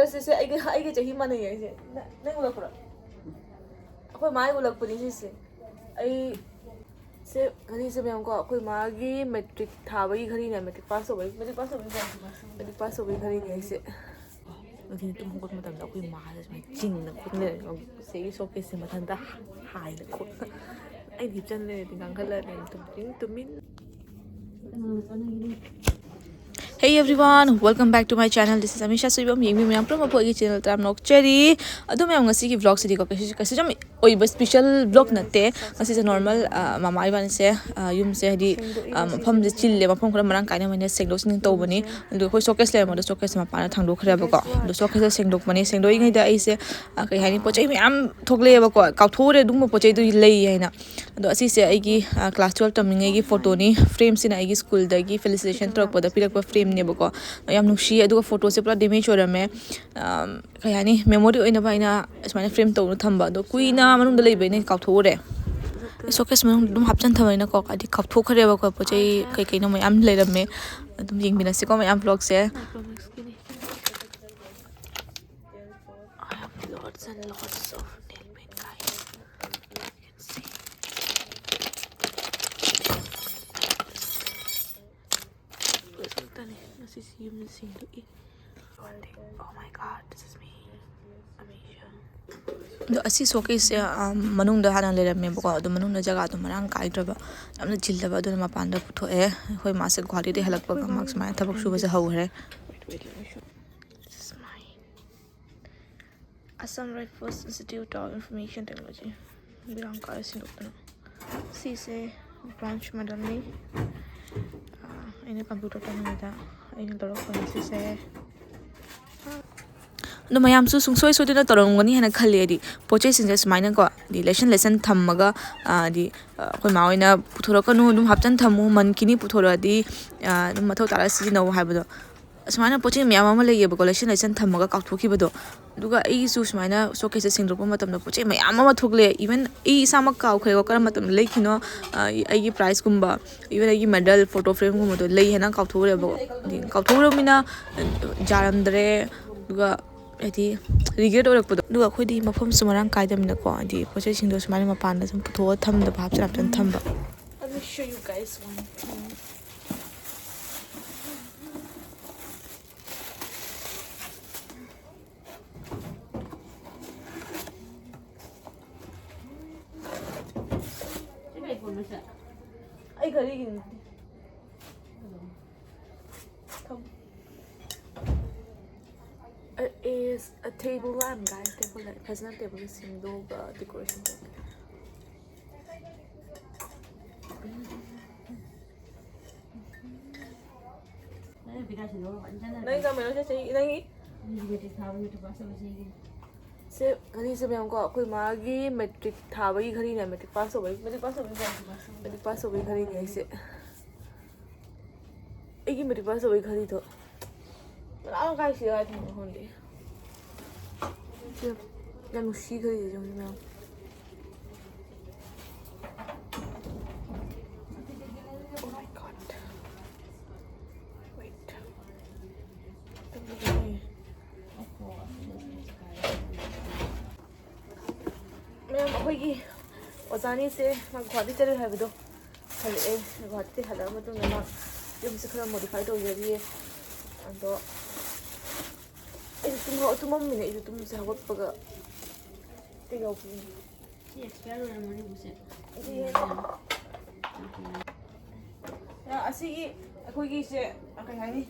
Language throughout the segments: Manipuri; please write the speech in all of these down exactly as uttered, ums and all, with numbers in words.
ꯁꯤꯁꯦ ꯑꯩꯒ ꯑꯩꯒ ꯆꯍꯤ ꯃꯥꯟꯅꯩꯌꯦ ꯑꯩꯁꯦ꯫ ꯅ- ꯅꯪ ꯎꯠꯂꯛꯄ꯭ꯔꯣ? ꯑꯩꯈꯣꯏ ꯃꯥꯏ ꯎꯠꯂꯛꯄꯅꯤ ꯁꯤꯁꯦ꯫ ꯑꯩ ꯁꯦ ꯘꯔꯤꯁꯦ ꯃꯌꯥꯝ ꯀꯣ, ꯑꯩꯈꯣꯏ ꯃꯥꯒꯤ ꯃꯦꯇ꯭ꯔꯤꯛ ꯊꯥꯕꯒꯤ ꯘꯔꯤꯅꯦ꯫ ꯃꯦꯇ꯭ꯔꯤꯛ ꯄꯥꯁ ꯇꯧꯕꯒꯤ, ꯃꯦꯇ꯭ꯔꯤꯛ ꯄꯥꯁ ꯇꯧꯕꯒꯤ ꯘꯔꯤꯅꯦ ꯑꯩꯁꯦ꯫ ꯑꯗꯨꯅ ꯇꯨꯝ ꯍꯧꯒꯠꯄ ꯃꯇꯝꯗ ꯑꯩꯈꯣꯏ ꯃꯥꯁꯦ ꯁꯨꯃꯥꯏꯅ ꯆꯤꯡꯅ ꯈꯣꯠꯅ ꯂꯩꯔꯒ ꯁꯤꯒꯤ ꯁꯣꯀꯦꯁꯁꯦ ꯃꯊꯟꯇ ꯍꯥꯏꯅ ꯈꯣꯠꯅ ꯑꯩꯗꯤ ꯍꯤꯞꯆꯟ ꯂꯩꯔꯗꯤ ꯉꯥꯡꯈꯠꯂꯛꯑꯅꯤ꯫ ꯇꯨꯃꯤꯟ ꯇꯨꯃꯤꯟ꯫ Hey everyone, welcome back to my channel. This is Amisha Soibam. ꯌꯦꯡꯕꯤ ꯃꯌꯥꯝ ꯄꯨꯝꯅꯃꯛꯄꯨ ꯑꯩꯒꯤ ꯆꯦꯅꯦꯜ ꯇꯔꯥꯝꯅ ꯑꯣꯛꯆꯔꯤ꯫ ꯑꯗꯨ ꯃꯌꯥꯝ, ꯉꯁꯤꯒꯤ ꯕ꯭ꯂꯣꯒꯁꯤꯗꯤꯀꯣ ꯀꯩꯁꯨ ꯀꯩꯁꯨ ꯌꯥꯝ ꯑꯣꯏꯕ ꯁ꯭ꯄꯦꯁꯦꯜ ꯕ꯭ꯂꯣꯒ ꯅꯠꯇꯦ꯫ ꯉꯁꯤꯁꯦ ꯅꯣꯔꯃꯦꯜ, ꯑ, ꯃꯃꯥ ꯏꯕꯥꯅꯤꯁꯦ, ꯑ, ꯌꯨꯝꯁꯦ ꯍꯥꯏꯗꯤ, ꯑ, ꯃꯐꯝꯁꯦ ꯆꯤꯜꯂꯦ, ꯃꯐꯝ ꯈꯔ ꯃꯔꯥꯡ ꯀꯥꯏꯅ ꯃꯣꯏꯅ ꯁꯦꯡꯗꯣꯛ ꯁꯦꯡꯖꯤꯟ ꯇꯧꯕꯅꯤ꯫ ꯑꯗꯨ ꯑꯩꯈꯣꯏ ꯁꯣꯀꯦꯁ ꯂꯩꯔꯝꯕꯗꯣ ꯁꯣꯀꯦꯁ ꯃꯄꯥꯟꯗ ꯊꯥꯡꯗꯣꯛꯈ꯭ꯔꯦꯕꯀꯣ꯫ ꯑꯗꯣ ꯁꯣꯀꯦꯁꯇ ꯁꯦꯡꯗꯣꯛꯄꯅꯦ꯫ ꯁꯦꯡꯗꯣꯛꯏꯉꯩꯗ ꯑꯩꯁꯦ, ꯑ, ꯀꯩ ꯍꯥꯏꯅꯤ, ꯄꯣꯠ ꯆꯩ ꯃꯌꯥꯝ ꯊꯣꯛꯂꯛꯑꯦꯕꯀꯣ꯫ ꯀꯥꯎꯊꯣꯛꯎꯔꯦ ꯑꯗꯨꯒꯨꯝꯕ ꯄꯣꯠ ꯆꯩꯗꯨ ꯂꯩ ꯍꯥꯏꯅ꯫ ꯑꯗꯣ ꯑꯁꯤꯁꯦ ꯑꯩꯒꯤ, ꯑ, ꯀ꯭ꯂꯥꯁ ꯇꯨꯋꯦꯜꯞ ꯇꯝꯂꯤꯉꯩꯒꯤ ꯐꯣꯇꯣꯅꯤ꯫ ꯐ꯭ꯔꯦꯝꯁꯤꯅ ꯑꯩꯒꯤ ꯁ꯭ꯀꯨꯜꯗꯒꯤ ꯐꯦꯂꯤꯁꯤꯇꯦꯁꯟ ꯇꯧꯔꯛꯄꯗ ꯄꯤꯔꯛꯄ ꯐ꯭ꯔꯦꯝꯅꯦꯕꯀꯣ꯫ ꯌꯥꯝ ꯅꯨꯡꯁꯤꯌꯦ꯫ ꯑꯗꯨꯒ ꯐꯣꯇꯣꯁꯦ ꯄꯨꯔꯥ ꯗꯦꯃꯦꯖ ꯑꯣꯏꯔꯝꯃꯦ꯫ ꯑꯝ, ꯀꯩ ꯍꯥꯏꯅꯤ, ꯃꯦꯃꯣꯔꯤ ꯑꯣꯏꯅꯕ ꯑꯩꯅ ꯁꯨꯃꯥꯏꯅ ꯐ꯭ꯔꯦꯝ ꯇꯧꯔ ꯊꯝꯕ꯫ ꯑꯗꯣ ꯀꯨꯏꯅ ꯃꯅꯨꯡꯗ ꯂꯩꯕꯩꯅꯦ ꯀꯥꯎꯊꯣꯛꯎꯔꯦ꯫ ꯁꯣꯀꯦꯁ ꯃꯅꯨꯡꯗ ꯑꯗꯨꯝ ꯍꯥꯞꯆꯟ ꯊꯝꯕꯅꯤꯅꯀꯣ, ꯍꯥꯏꯗꯤ ꯀꯥꯎꯊꯣꯛꯈ꯭ꯔꯦꯕꯀꯣ, ꯄꯣꯠ ꯆꯩ ꯀꯩ ꯀꯩꯅꯣ ꯃꯌꯥꯝ ꯂꯩꯔꯝꯃꯦ꯫ ꯑꯗꯨꯝ ꯌꯦꯡꯃꯤꯟꯅꯁꯤꯀꯣ ꯃꯌꯥꯝ ꯕ꯭ꯂꯣꯒꯁꯦ꯫ I have lots and lots of nail paint, guys. You can see. ꯉꯁꯤꯁꯤ ꯌꯨꯝꯁꯦ ꯁꯦꯡꯗꯣꯛꯏ꯫ Oh my God, this is me. ꯑꯗꯣ ꯑꯁꯤ ꯁꯣꯀꯦꯁꯁꯦ, ꯑꯝ, ꯃꯅꯨꯡꯗ ꯍꯥꯟꯅ ꯂꯩꯔꯝꯃꯦꯕꯀꯣ꯫ ꯑꯗꯣ ꯃꯅꯨꯡꯗ ꯖꯒꯥꯗꯣ ꯃꯔꯥꯡ ꯀꯥꯏꯗ꯭ꯔꯕ, ꯌꯥꯝꯅ ꯆꯤꯜꯂꯕ, ꯑꯗꯨꯅ ꯃꯄꯥꯟꯗ ꯄꯨꯊꯣꯛꯑꯦ꯫ ꯑꯩꯈꯣꯏ ꯃꯥꯁꯦ ꯒꯨꯍꯥꯇꯤꯗꯒꯤ ꯍꯜꯂꯛꯄꯒ ꯃꯍꯥꯛ ꯁꯨꯃꯥꯏꯅ ꯊꯕꯛ ꯁꯨꯕꯁꯦ ꯍꯧꯈ꯭ꯔꯦ꯫ This is mine. Assam Rifles Institute of Information Technology. ꯕꯤꯔꯥꯡ ꯀꯥꯔꯦ ꯁꯤꯟꯗꯣꯛꯇꯅ꯫ ꯁꯤꯁꯦ branch medalꯅꯤ꯫ ꯑꯥ, ꯑꯩꯅ computer ꯇꯝꯃꯤꯉꯩꯗ ꯑꯩꯅ ꯂꯧꯔꯛꯄꯅꯤ ꯁꯤꯁꯦ꯫ ꯑꯗꯣ ꯃꯌꯥꯝꯁꯨ ꯁꯨꯡꯁꯣꯏ ꯁꯣꯏꯗꯅ ꯇꯧꯔꯝꯒꯅꯤ ꯍꯥꯏꯅ ꯈꯜꯂꯤ꯫ ꯍꯥꯏꯗꯤ ꯄꯣꯠ ꯆꯩꯁꯤꯡꯁꯦ ꯁꯨꯃꯥꯏꯅꯀꯣ, ꯍꯥꯏꯗꯤ ꯂꯩꯁꯟ ꯂꯩꯁꯟ ꯊꯝꯃꯒ, ꯑꯥ, ꯍꯥꯏꯗꯤ, ꯑꯥ, ꯑꯩꯈꯣꯏ ꯃꯥ ꯍꯣꯏꯅ "ꯄꯨꯊꯣꯔꯛꯀꯅꯨ, ꯑꯗꯨꯝ ꯍꯥꯞꯆꯟ ꯊꯝꯃꯨ, ꯃꯟꯈꯤꯅꯤ ꯄꯨꯊꯣꯔꯛꯑꯗꯤ, ꯑꯥ, ꯑꯗꯨꯝ ꯃꯊꯧ ꯇꯥꯔ ꯁꯤꯖꯤꯟꯅꯧ" ꯍꯥꯏꯕꯗꯣ꯫ ꯑꯁꯨꯃꯥꯏꯅ ꯄꯣꯠ ꯆꯩ ꯃꯌꯥꯝ ꯑꯃ ꯂꯩꯌꯦꯕꯀꯣ, ꯂꯩꯁꯟ ꯂꯩꯁꯟ ꯊꯝꯃꯒ ꯀꯥꯎꯊꯣꯛꯈꯤꯕꯗꯣ꯫ ꯑꯗꯨꯒ ꯑꯩꯒꯤꯁꯨ ꯁꯨꯃꯥꯏꯅ ꯁꯣꯀꯦꯁꯁꯦ ꯁꯦꯡꯗꯣꯛꯄ ꯃꯇꯝꯗ ꯄꯣꯠ ꯆꯩ ꯃꯌꯥꯝ ꯑꯃ ꯊꯣꯛꯂꯛꯑꯦ꯫ Even ꯑꯩ ꯏꯁꯥꯃꯛ ꯀꯥꯎꯈ꯭ꯔꯦꯀꯣ, ꯀꯔꯝꯕ ꯃꯇꯝꯗ ꯂꯩꯈꯤꯅꯣ, ꯑ, ꯑꯩꯒꯤ prizeꯀꯨꯝꯕ, even ꯑꯩꯒꯤ medal, photo frameꯒꯨꯝꯕꯗꯣ ꯂꯩ ꯍꯥꯏꯅ ꯀꯥꯎꯊꯣꯛꯎꯔꯦꯕꯀꯣ꯫ ꯍꯥꯏꯗꯤ ꯀꯥꯎꯊꯣꯛꯎꯔꯕꯅꯤꯅ, ꯑ, ꯌꯥꯔꯝꯗ꯭ꯔꯦ꯫ ꯑꯗꯨꯒ ꯍꯥꯏꯗꯤ ꯔꯤꯒ꯭ꯔꯦꯠ ꯑꯣꯏꯔꯛꯄꯗꯣ꯫ ꯑꯗꯨꯒ ꯑꯩꯈꯣꯏꯗꯤ ꯃꯐꯝꯁꯨ ꯃꯔꯥꯡ ꯀꯥꯏꯗꯕꯅꯤꯅꯀꯣ, ꯍꯥꯏꯗꯤ ꯄꯣꯠ ꯆꯩꯁꯤꯡꯗꯣ ꯁꯨꯃꯥꯏꯅ ꯃꯄꯥꯟꯗ ꯁꯨꯝ ꯄꯨꯊꯣꯛꯑ ꯊꯝꯗꯕ, ꯍꯥꯞꯆꯤꯟ ꯍꯥꯞꯆꯤꯟ ꯊꯝꯕ꯫ Let me show you guys one thing. ꯑꯩ ꯘꯔꯤꯒꯤꯅꯤ꯫ It is a table lamp, guys. Table lamp. ꯐꯖꯅ ꯇꯦꯕꯜ ꯁꯦꯝꯗꯣꯛꯑꯒ decoration ꯇꯧꯒꯦ꯫ ꯅꯪꯒꯤ ꯀꯃꯦꯟ ꯆꯠꯁꯦ, ꯅꯪꯒꯤ ꯁꯦ ꯘꯔꯤꯁꯦ ꯃꯌꯥꯝ ꯀꯣ, ꯑꯩꯈꯣꯏ ꯃꯥꯒꯤ ꯃꯦꯇ꯭ꯔꯤꯛ ꯊꯥꯕꯒꯤ ꯘꯔꯤꯅꯦ, ꯃꯦꯇ꯭ꯔꯤꯛ ꯄꯥꯁ ꯇꯧꯕꯒꯤ, ꯃꯦꯇ꯭ꯔꯤꯛ ꯄꯥꯁ ꯇꯧꯕꯒꯤ ꯘꯔꯤꯅꯦ ꯑꯩꯁꯦ꯫ ꯑꯩꯒꯤ ꯃꯦꯇ꯭ꯔꯤꯛ ꯄꯥꯁ ꯇꯧꯕꯒꯤ ꯘꯔꯤꯗꯣ ꯀꯅꯥꯅꯣ ꯀꯥꯏ ꯁꯤꯗ ꯊꯝꯕ ꯈꯪꯗꯦ꯫ ꯁꯤ ꯌꯥꯝ ꯅꯨꯡꯁꯤ ꯘꯔꯤꯁꯦ, ꯌꯦꯡꯉꯨ ꯃꯌꯥꯝ꯫ Oh my God. Wait. ꯃꯌꯥꯝ, ꯑꯩꯈꯣꯏꯒꯤ ꯑꯣꯖꯥꯅꯤꯁꯦ ꯃꯥ ꯒꯨꯍꯥꯇꯤ ꯆꯠꯂꯨꯏ ꯍꯥꯏꯕꯗꯣ ꯍꯜꯂꯛꯑꯦ꯫ ꯒꯨꯍꯥꯇꯤ ꯍꯜꯂꯛꯑ ꯃꯇꯨꯡꯗ ꯃꯥ ꯌꯨꯝꯁꯦ ꯈꯔ modify ꯇꯧꯖꯔꯤꯌꯦ꯫ ꯑꯗꯣ ꯑꯩꯁꯨ ꯇꯨꯝ-, ꯇꯨꯝꯃꯝꯃꯤꯅꯦ, ꯑꯩꯁꯨ ꯇꯨꯝꯁꯦ ꯍꯧꯒꯠꯄꯒ ꯀꯩꯗꯧꯕꯤꯅꯤ? ꯁꯤ expire ꯑꯣꯏꯔꯝꯃꯅꯤ ꯎꯁꯦ꯫ ꯑꯁꯤꯒꯤ ꯑꯩꯈꯣꯏꯒꯤꯁꯦ, ꯀꯩ ꯍꯥꯏꯅꯤ?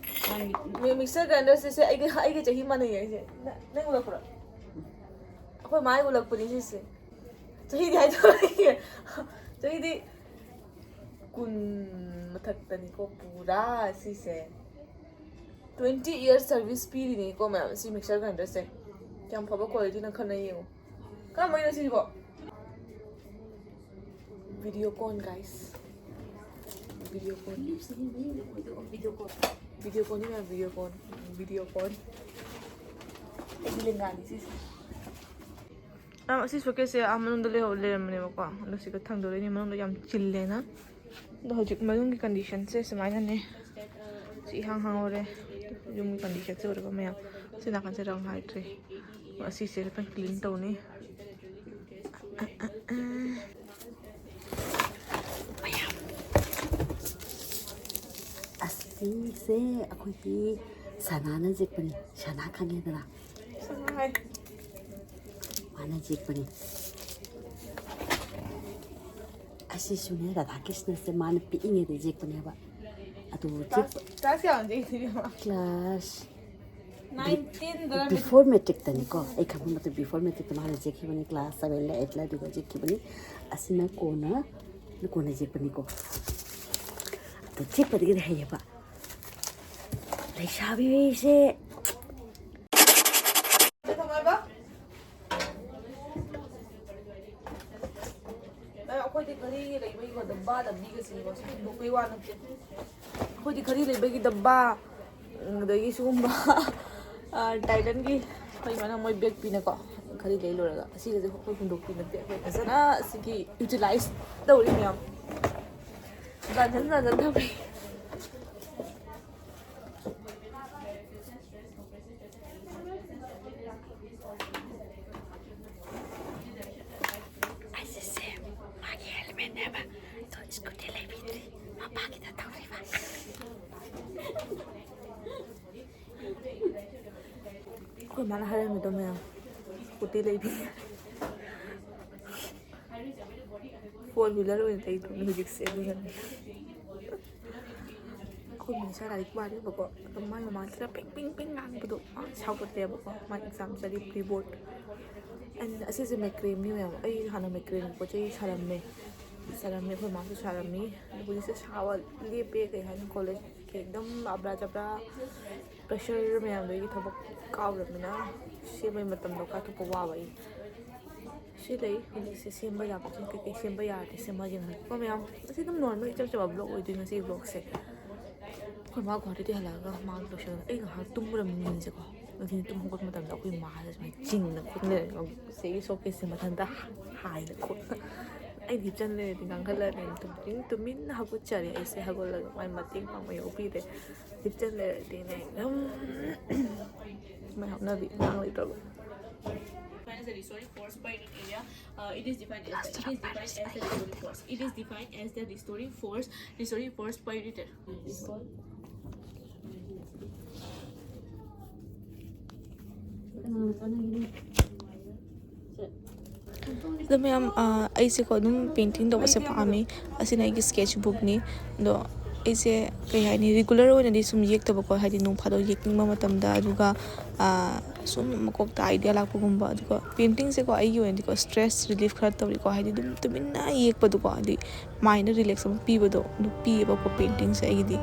ꯃꯤ-, mixer grinderꯁꯦ, ꯁꯦ ꯑꯩꯒ, ꯑꯩꯒ ꯆꯍꯤ ꯃꯥꯟꯅꯩꯌꯦ ꯑꯩꯁꯦ꯫ ꯅ-, ꯅꯪ ꯎꯠꯂꯛꯄ꯭ꯔꯣ? ꯑꯩꯈꯣꯏ ꯃꯥꯏ ꯎꯠꯂꯛꯄꯅꯤ ꯁꯤꯁꯦ꯫ ꯆꯍꯤꯗꯤ ꯍꯥꯏꯗꯣꯛꯑꯣꯏꯒꯦ꯫ ꯆꯍꯤꯗꯤ ꯀꯨꯟ ꯃꯊꯛꯇꯅꯤꯀꯣ ꯄꯨꯔꯥ ꯁꯤꯁꯦ꯫ Twenty years service ꯄꯤꯔꯤꯅꯤꯀꯣ ꯃꯌꯥꯝ, ꯁꯤ mixer grinderꯁꯦ꯫ ꯀꯌꯥꯝ ꯐꯕ qualityꯅꯣ ꯈꯟꯅ ꯌꯦꯡꯉꯨ꯫ ꯀꯔꯝꯕꯩꯅꯣ ꯁꯤꯕꯣ? Videocon, guys. Videocon. Videoconꯅꯤ ꯃꯌꯥꯝ, Videocon꯫ Videocon꯫ ꯑꯩꯒꯤ ꯂꯦꯡꯒꯥꯅꯤ ꯁꯤꯁꯦ꯫ ꯑꯥ, ꯑꯁꯤ showcaseꯁꯦ ꯑꯥ ꯃꯅꯨꯡꯗ ꯂꯩꯍꯧ-, ꯂꯩꯔꯝꯕꯅꯦꯕꯀꯣ꯫ ꯑꯗꯣ ꯁꯤꯒ ꯊꯥꯡꯗꯣꯔꯛꯏꯅꯦ, ꯃꯅꯨꯡꯗ ꯌꯥꯝ ꯆꯤꯜꯂꯦꯅ꯫ ꯑꯗꯣ ꯍꯧꯖꯤꯛ ꯃꯅꯨꯡꯒꯤ conditionꯁꯦ ꯁꯨꯃꯥꯏꯅꯅꯦ꯫ ꯁꯤ ꯏꯍꯥꯡ ꯍꯥꯡꯍꯧꯔꯦ꯫ ꯌꯨꯝꯒꯤ conditionꯁꯦ ꯎꯔꯒ ꯃꯌꯥꯝ꯫ ꯁꯤ ꯅꯥꯀꯟꯁꯦ ꯔꯪ ꯍꯥꯏꯗ꯭ꯔꯤ꯫ ꯑꯁꯤꯁꯦ ꯈꯤꯇꯪ ꯀ꯭ꯂꯤꯟ ꯇꯧꯅꯤ꯫ ꯑꯁꯤꯁꯦ ꯑꯩꯈꯣꯏꯒꯤ ꯁꯅꯥꯅ ꯌꯦꯛꯄꯅꯤ꯫ ꯁꯅꯥ ꯈꯪꯉꯦꯗꯅ? ꯃꯥꯅ ꯌꯦꯛꯄꯅꯤ꯫ ꯑꯁꯤꯁꯨꯅꯦ, ꯔꯥꯙꯥ ꯀ꯭ꯔꯤꯁꯅꯁꯦ ꯃꯥꯅ ꯄꯤꯛꯏꯉꯩꯗ ꯌꯦꯛꯄꯅꯦꯕ꯫ ꯑꯗꯨ ꯌꯦꯛꯄ class ꯀꯌꯥ ꯌꯦꯛꯏꯅꯣ? Class nine, ten ꯗꯔ? Before matric ꯇꯅꯤꯀꯣ꯫ ꯑꯩ ꯈꯪꯕ ꯃꯇꯝ before matric ꯇ ꯃꯥꯅ ꯌꯦꯛꯈꯤꯕꯅꯤ, class seven ꯂ eight ꯂ ꯑꯗꯨꯗ ꯌꯦꯛꯈꯤꯕꯅꯤ꯫ ꯑꯁꯤꯅ ꯀꯣꯟꯅ, ꯀꯣꯟꯅ ꯌꯦꯛꯄꯅꯤꯀꯣ꯫ ꯑꯗꯨ ꯌꯦꯛꯄꯗꯒꯤꯗꯤ ꯍꯩꯌꯦꯕ꯫ ꯂꯩꯁꯥꯕꯤꯁꯦ꯫ ꯑꯩꯈꯣꯏꯗꯤ ꯘꯔꯤ ꯂꯩꯕꯒꯤ ꯗꯕꯥ ꯂꯝꯕꯤꯒꯁꯦ ꯍꯨꯟꯗꯣꯛꯄꯩ ꯋꯥ ꯅꯠꯇꯦ꯫ ꯑꯩꯈꯣꯏꯗꯤ ꯘꯔꯤ ꯂꯩꯕꯒꯤ ꯗꯕꯥ, ꯎꯝ, ꯑꯗꯒꯤ ꯁꯤꯒꯨꯝꯕ, ꯑ, ꯇꯥꯏꯂꯦꯟꯒꯤ ꯑꯩꯈꯣꯏ ꯏꯃꯥꯅ ꯃꯣꯏ ꯕꯦꯛ ꯄꯤꯅꯀꯣ, ꯘꯔꯤ ꯂꯩ ꯂꯣꯏꯔꯒ ꯑꯁꯤꯒꯁꯦ ꯑꯩꯈꯣꯏ ꯍꯨꯟꯗꯣꯛꯄꯤ ꯅꯠꯇꯦ꯫ ꯑꯩꯈꯣꯏ ꯐꯖꯅ ꯁꯤꯒꯤ utilize ꯇꯧꯔꯤ ꯃꯌꯥꯝ꯫ ꯖꯥꯟꯁꯟ ꯖꯥꯟꯁꯟ ꯊꯝꯃꯤ꯫ ꯑꯁꯤꯁꯦ ꯃꯥꯒꯤ helmet ꯅꯦꯕ꯫ ꯑꯗꯣ scooty ꯂꯩꯕꯤꯗ꯭ꯔꯤ꯫ ꯃꯄꯥꯒꯤꯗ ꯊꯧꯔꯤꯕ꯫ ꯑꯩꯈꯣꯏ ꯃꯥꯅ ꯍꯥꯏꯔꯝꯃꯤꯗꯣ ꯃꯌꯥꯝ, scooty ꯂꯩꯕꯤ꯫ Four wheeler ꯑꯣꯏꯅ ꯂꯩꯗꯣꯏꯅꯤ ꯍꯧꯖꯤꯛꯁꯦ, ꯑꯗꯨꯅꯅꯦ꯫ ꯑꯩꯈꯣꯏ ꯃꯤꯁꯥ ꯂꯥꯏꯔꯤꯛ ꯄꯥꯔꯤꯕꯀꯣ, ꯑꯗꯣ ꯃꯥꯏ ꯃꯃꯥꯡꯁꯤꯗ ꯄꯤꯡ ꯄꯤꯡ ꯄꯤꯡ ꯉꯥꯡꯕꯗꯣ ꯃꯥ ꯁꯥꯎꯒꯠꯂꯦꯕꯀꯣ꯫ ꯃꯥ exam ꯆꯠꯂꯤ, pre board꯫ And ꯑꯁꯤꯁꯦ ꯃꯦꯀ꯭ꯔꯦꯝꯅꯤ ꯃꯌꯥꯝ꯫ ꯑꯩ ꯍꯥꯟꯅ ꯃꯦꯀ꯭ꯔꯦꯝꯒꯤ ꯄꯣꯠ ꯆꯩ ꯁꯥꯔꯝꯃꯦ, ꯁꯥꯔꯝꯃꯦ, ꯑꯩꯈꯣꯏ ꯃꯥꯁꯨ ꯁꯥꯔꯝꯃꯤ꯫ ꯑꯗꯣ ꯍꯧꯖꯤꯛꯁꯦ ꯁꯥꯕ ꯂꯦꯞꯄꯦ, ꯀꯩ ꯍꯥꯏꯅꯤ, college ꯀꯤ ꯑꯗꯨꯝ ꯑꯕ꯭ꯔꯥ ꯆꯕ꯭ꯔꯥ pressure ꯃꯌꯥꯝꯗꯒꯤ ꯊꯕꯛ ꯀꯥꯎꯔꯕꯅꯤꯅ ꯁꯦꯝꯕꯩ ꯃꯇꯝꯗꯣ ꯀꯥꯏꯊꯣꯛꯄ ꯋꯥꯕ ꯑꯩ꯫ ꯁꯤ ꯂꯩ, ꯍꯧꯖꯤꯛꯁꯦ ꯁꯦꯝꯕ ꯌꯥꯕꯁꯤꯡ ꯀꯩꯀꯩ ꯁꯦꯝꯕ ꯌꯥꯔꯗꯤ ꯁꯦꯝꯃꯒꯦꯅ ꯍꯥꯏꯕꯀꯣ ꯃꯌꯥꯝ꯫ ꯉꯁꯤ ꯑꯗꯨꯝ normal ꯏꯆꯝ ꯆꯝꯕ vlog ꯑꯣꯏꯗꯣꯏꯅꯤ ꯉꯁꯤꯒꯤ vlogꯁꯦ꯫ ꯑꯩꯈꯣꯏ ꯃꯥ ꯒꯨꯍꯥꯇꯤꯗꯒꯤ ꯍꯜꯂꯛꯑꯒ ꯃꯥꯒꯤ ꯂꯣꯏꯁꯜꯂꯒ ꯑꯩ ꯉꯥꯏꯍꯥꯛ ꯇꯨꯝꯃꯨꯔꯝꯃꯤ ꯅꯨꯡꯊꯤꯟꯁꯦꯀꯣ꯫ ꯅꯨꯡꯊꯤꯟ ꯇꯨꯝ ꯍꯧꯒꯠꯄ ꯃꯇꯝꯗ ꯑꯩꯈꯣꯏ ꯃꯥꯁꯦ ꯁꯨꯃꯥꯏꯅ ꯆꯤꯡꯅ ꯈꯣꯠꯅ ꯂꯩꯔꯒ ꯆꯦꯒꯤ showcaseꯁꯦ ꯃꯊꯟꯇ ꯍꯥꯏꯅ ꯈꯣꯠꯅ ꯑꯩꯅ ꯍꯤꯞꯆꯟ ꯂꯩꯔꯗꯤ ꯉꯥꯡꯈꯠꯂꯛꯑꯅꯤ꯫ ꯇꯨꯃꯤꯟ ꯇꯨꯃꯤꯟꯅ ꯍꯧꯒꯠꯆꯔꯦ ꯑꯩꯁꯦ꯫ ꯍꯧꯒꯠꯂꯒ ꯃꯥꯏ ꯃꯇꯦꯡ ꯄꯥꯡꯕ ꯌꯥꯎꯕꯤꯔꯦ꯫ ꯍꯤꯞꯆꯟ ꯂꯩꯔꯗꯤꯅꯦ ꯑꯗꯨꯝ ꯃꯌꯥꯝꯅꯗꯤ ꯉꯥꯡꯂꯣꯏꯗ꯭ꯔꯕ? Defined as the restoring force per unit area. Uh, it is defined as the, it is defined as the restoring force. It is defined as the restoring force, restoring force per unit area. ꯑꯗꯣ ꯃꯌꯥꯝ, ꯑ, ꯑꯩꯁꯦꯀꯣ ꯑꯗꯨꯝ ꯄꯦꯟꯇꯤꯡ ꯇꯧꯕꯁꯦ ꯄꯥꯝꯃꯤ꯫ ꯑꯁꯤꯅ ꯑꯩꯒꯤ ꯁ꯭ꯀꯦꯠꯁ ꯕꯨꯛꯅꯤ꯫ ꯑꯗꯣ ꯑꯩꯁꯦ ꯀꯩ ꯍꯥꯏꯅꯤ, ꯔꯤꯒꯨꯂꯔ ꯑꯣꯏꯅꯗꯤ ꯁꯨꯝ ꯌꯦꯛꯇꯕꯀꯣ, ꯍꯥꯏꯗꯤ ꯅꯣꯡ ꯐꯥꯗꯣꯛ ꯌꯦꯛꯅꯤꯡꯕ ꯃꯇꯝꯗ, ꯑꯗꯨꯒ, ꯑ, ꯁꯨꯝ ꯃꯀꯣꯛꯇ ꯑꯥꯏꯗꯤꯌꯥ ꯂꯥꯛꯄꯒꯨꯝꯕ꯫ ꯑꯗꯨꯒ ꯄꯦꯟꯇꯤꯡꯁꯦꯀꯣ ꯑꯩꯒꯤ ꯑꯣꯏꯅꯗꯤꯀꯣ ꯁ꯭ꯇ꯭ꯔꯦꯁ ꯔꯤꯂꯤꯐ ꯈꯔ ꯇꯧꯔꯤꯀꯣ, ꯍꯥꯏꯗꯤ ꯑꯗꯨꯝ ꯇꯨꯃꯤꯟꯅ ꯌꯦꯛꯄꯗꯣꯀꯣ, ꯍꯥꯏꯗꯤ ꯃꯥꯏꯟꯗ ꯔꯤꯂꯦꯛꯁ ꯑꯃ ꯄꯤꯕꯗꯣ ꯑꯗꯨ ꯄꯤꯌꯦꯕꯀꯣ ꯄꯦꯟꯇꯤꯡꯁꯦ ꯑꯩꯒꯤꯗꯤ꯫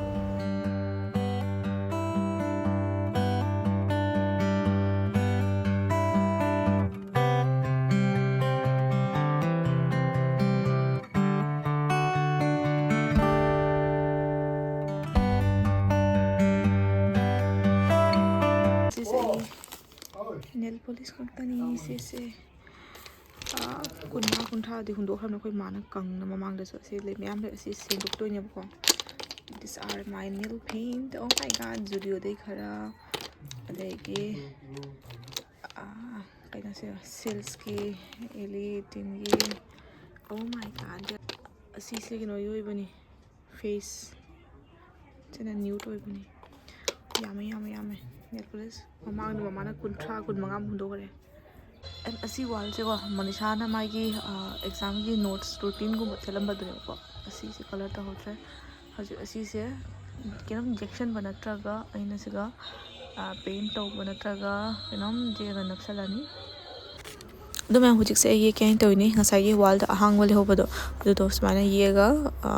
ꯁꯤꯁꯦ ꯑꯩ ꯅꯦꯜ ꯄꯣꯂꯤꯁ ꯈꯛꯇꯅꯤ ꯁꯤꯁꯦ꯫ ꯑꯥ, ꯀꯨꯟꯃꯉꯥ ꯀꯨꯟꯊ꯭ꯔꯥꯗꯤ ꯍꯨꯟꯗꯣꯛꯈ꯭ꯔꯕꯅꯦ ꯑꯩꯈꯣꯏ ꯃꯥꯅ ꯀꯪꯅ꯫ ꯃꯃꯥꯡꯗꯁꯨ ꯑꯁꯤ ꯂꯩ ꯃꯌꯥꯝ ꯂꯩ, ꯑꯁꯤ ꯁꯦꯡꯗꯣꯛꯇꯣꯏꯅꯦꯕꯀꯣ꯫ These are my nail paint. Oh my God, ꯖꯨꯗꯤꯑꯣꯗꯩ ꯈꯔ, ꯑꯗꯒꯤ, ꯑꯥ, ꯀꯩꯅꯣꯁꯦ, ꯁꯤꯜꯁꯀꯤ, ꯑꯦꯂꯤꯇꯤꯟꯒꯤ꯫ Oh my God, ꯑꯁꯤꯁꯦ ꯀꯩꯅꯣꯒꯤ ꯑꯣꯏꯕꯅꯤ, ꯐꯦꯁ꯫ ꯁꯤꯅ ꯅ꯭ꯌꯨꯠ ꯑꯣꯏꯕꯅꯤ꯫ ꯌꯥꯝꯃꯦ, ꯌꯥꯝꯃꯦ, ꯌꯥꯝꯃꯦ꯫ ꯅꯦꯜ ꯄꯣꯂꯤꯁ ꯃꯃꯥꯡꯗ ꯃꯃꯥꯅ ꯀꯨꯟꯊ꯭ꯔꯥ, ꯀꯨꯟꯃꯉꯥꯃꯨꯛ ꯍꯨꯟꯗꯣꯛꯈ꯭ꯔꯦ꯫ ꯑꯦꯟ ꯑꯁꯤ ꯋꯥꯜꯁꯦꯀꯣ, ꯃꯣꯅꯤꯁꯥꯅ ꯃꯥꯒꯤ, ꯑ, ꯑꯦꯛꯖꯥꯝꯒꯤ ꯅꯣꯠꯁ ꯔꯨꯇꯤꯟꯒꯨꯝꯕ ꯆꯠꯂꯝꯕꯗꯨꯅꯦꯕꯀꯣ꯫ ꯑꯁꯤꯁꯦ ꯀꯂꯔ ꯇꯧꯍꯧꯗ꯭ꯔꯦ꯫ ꯍꯧꯖꯤꯛ ꯑꯁꯤꯁꯦ ꯀꯩꯅꯣꯝ ꯌꯦꯛꯁꯟꯕ ꯅꯠꯇ꯭ꯔꯒ ꯑꯩꯅ ꯁꯤꯒ, ꯑ, ꯄꯦꯟꯠ ꯇꯧꯕ ꯅꯠꯇ꯭ꯔꯒ ꯀꯩꯅꯣꯝ ꯌꯦꯛꯑꯒ ꯅꯞꯁꯜꯂꯅꯤ꯫ ꯑꯗꯨ ꯃꯌꯥꯝ ꯍꯧꯖꯤꯛꯁꯦ ꯑꯩ ꯌꯦꯛꯀꯦ ꯍꯥꯏꯅ ꯇꯧꯔꯤꯅꯤ꯫ ꯉꯁꯥꯏꯒꯤ ꯋꯥꯜꯗ ꯑꯍꯥꯡꯕ ꯂꯩꯍꯧꯕꯗꯣ, ꯑꯗꯨꯗꯣ ꯁꯨꯃꯥꯏꯅ ꯌꯦꯛꯑꯒ, ꯑ,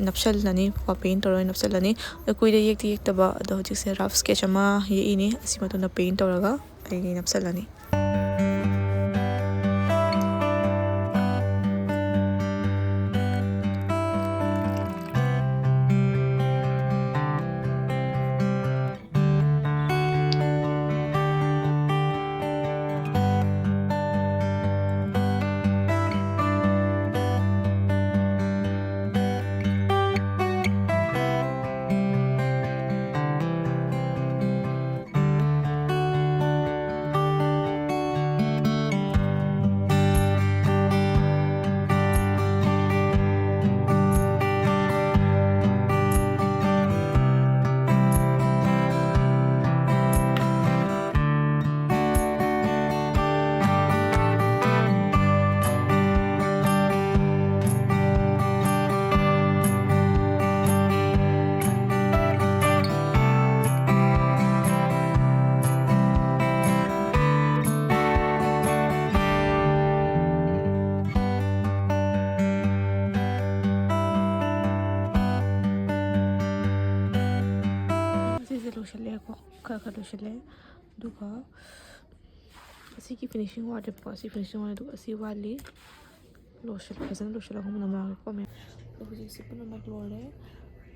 ꯅꯞꯁꯜꯂꯅꯤ, ꯀꯣ, ꯄꯦꯟꯠ ꯇꯧꯔꯒ ꯅꯞꯁꯜꯂꯅꯤ꯫ ꯑꯗꯣ ꯀꯨꯏꯅ ꯌꯦꯛꯇꯤ ꯌꯦꯛꯇꯕ, ꯑꯗꯣ ꯍꯧꯖꯤꯛꯁꯦ ꯔꯐ ꯁ꯭ꯀꯦꯠꯆ ꯑꯃ ꯌꯦꯛꯏꯅꯤ꯫ ꯑꯁꯤ ꯃꯇꯨꯡꯗ ꯄꯦꯟꯠ ꯇꯧꯔꯒ ꯑꯩ ꯅꯞꯁꯜꯂꯅꯤ꯫ ꯈꯔ ꯈꯔ ꯂꯣꯏꯁꯤꯜꯂꯦ꯫ ꯑꯗꯨꯒ ꯑꯁꯤꯒꯤ ꯐꯤꯅꯤꯁꯤꯡ ꯋꯥꯠꯂꯦꯕꯀꯣ, ꯑꯁꯤ ꯐꯤꯅꯤꯁꯤꯡ ꯋꯥꯠꯂꯦ, ꯑꯗꯨꯒ ꯑꯁꯤ ꯋꯥꯠꯂꯤ꯫ ꯂꯣꯏꯁꯤꯜ-, ꯐꯖꯅ ꯂꯣꯏꯁꯤꯜꯂꯒ ꯑꯃꯨꯛ ꯅꯝꯃꯛꯑꯒꯦꯀꯣ, ꯃꯌꯥꯝ꯫ ꯑꯗꯣ ꯍꯧꯖꯤꯛꯁꯦ ꯄꯨꯝꯅꯃꯛ ꯂꯣꯏꯔꯦ꯫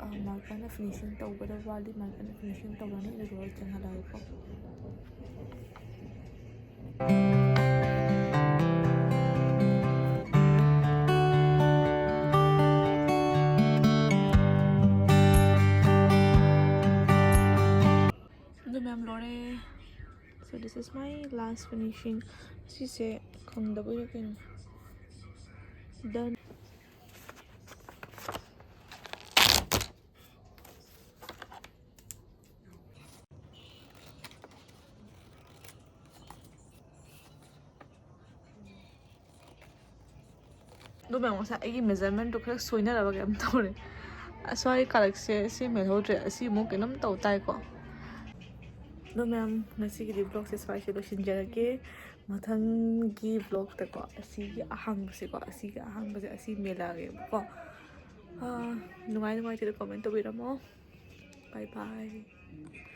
ꯑ, ꯃꯥꯔꯀꯔꯅ ꯐꯤꯅꯤꯁꯤꯡ ꯇꯧꯒꯗꯕ ꯋꯥꯠꯂꯤ, ꯃꯥꯔꯀꯔꯅ ꯐꯤꯅꯤꯁꯤꯡ ꯇꯧꯔꯅꯤ, ꯑꯗꯨꯗꯨꯒ ꯆꯪꯍꯜꯂꯛꯑꯒꯦꯀꯣ꯫ ꯑꯗꯨ ꯃꯌꯥꯝ ꯂꯣꯏꯔꯦ꯫ So this is my last finishing. ꯁꯤꯁꯦ ꯈꯪꯗꯕꯩꯔ ꯀꯩꯅꯣ꯫ Done. ꯑꯗꯨ ꯃꯌꯥꯝ, ꯉꯁꯥꯏ ꯑꯩꯒꯤ measurementꯗꯣ ꯈꯔ ꯁꯣꯏꯅꯔꯕ ꯀꯩꯅꯣꯝ ꯇꯧꯔꯦ꯫ ꯑꯁ꯭ꯋꯥꯏ ꯀꯥꯔꯛꯁꯦ ꯁꯤ ꯃꯦꯜꯍꯧꯗ꯭ꯔꯦ, ꯑꯁꯤ ꯑꯃꯨꯛ ꯀꯩꯅꯣꯝ ꯇꯧ ꯇꯥꯏꯀꯣ꯫ ꯑꯗꯣ ꯃꯌꯥꯝ, ꯉꯁꯤꯒꯤꯗꯤ vlogꯁꯦ ꯁ꯭ꯋꯥꯏꯁꯦ ꯂꯣꯏꯁꯤꯟꯖꯔꯒꯦ꯫ ꯃꯊꯪꯒꯤ vlogꯇꯀꯣ, ꯑꯁꯤꯒꯤ ꯑꯍꯥꯡꯕꯁꯦꯀꯣ, ꯑꯁꯤꯒꯤ ꯑꯍꯥꯡꯕꯁꯦ ꯑꯁꯤ ꯃꯦꯜꯂꯛꯑꯒꯦꯕꯀꯣ꯫ ꯑꯥ, ꯅꯨꯡꯉꯥꯏ ꯅꯨꯡꯉꯥꯏꯇꯦꯗꯣ comment ꯇꯧꯕꯤꯔꯝꯃꯣ꯫ Bye bye꯫